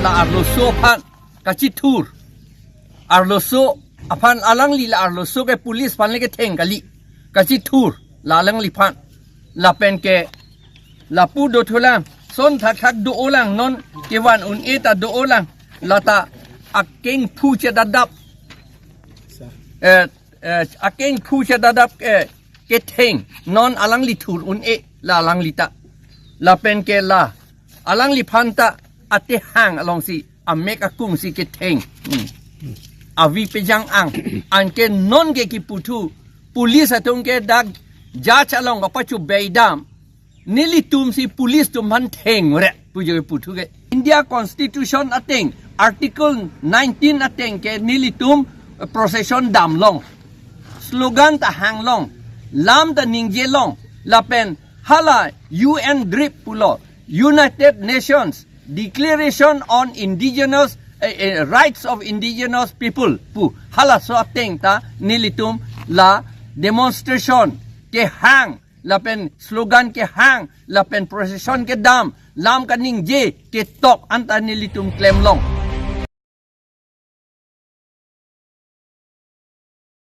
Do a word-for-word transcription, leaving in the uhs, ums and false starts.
La arloso aphan kachithur. Arloso aphan alangli la arloso ke police aphan le ketheng kali. Kachithur la alangliphan. Lapen ke lapu do thulang. Son thakthak do-olang non kevan un-e ta do-olang. Lata akengphu chedadap. Eh, eh, akengphu chedadap ke ketheng non alangli thur un-e la alangli ta. Lapen ke la alangliphan ta atehang alongsi amek akungsi ketheng. Hmm. Avi pejang ang. Anke non ke kiputhu. Police atum ke dak judge along kapachubeidam. Nelitum si police atum aphan theng re pu je puthu ke. India Constitution ateng, Article nineteen ateng ke nelitum, eh, procession damlong. Slogan ta hanglong. Lam ta ningjelong. Lapen hala U N DRIP pulo. United Nations Declaration on Indigenous, eh, eh, Rights of Indigenous People pu. Halaso ateng ta nelitum la demonstration kehang lapen slogan kehang, lapen procession kedam, lam kaningje ketok anta nelitum klemlong.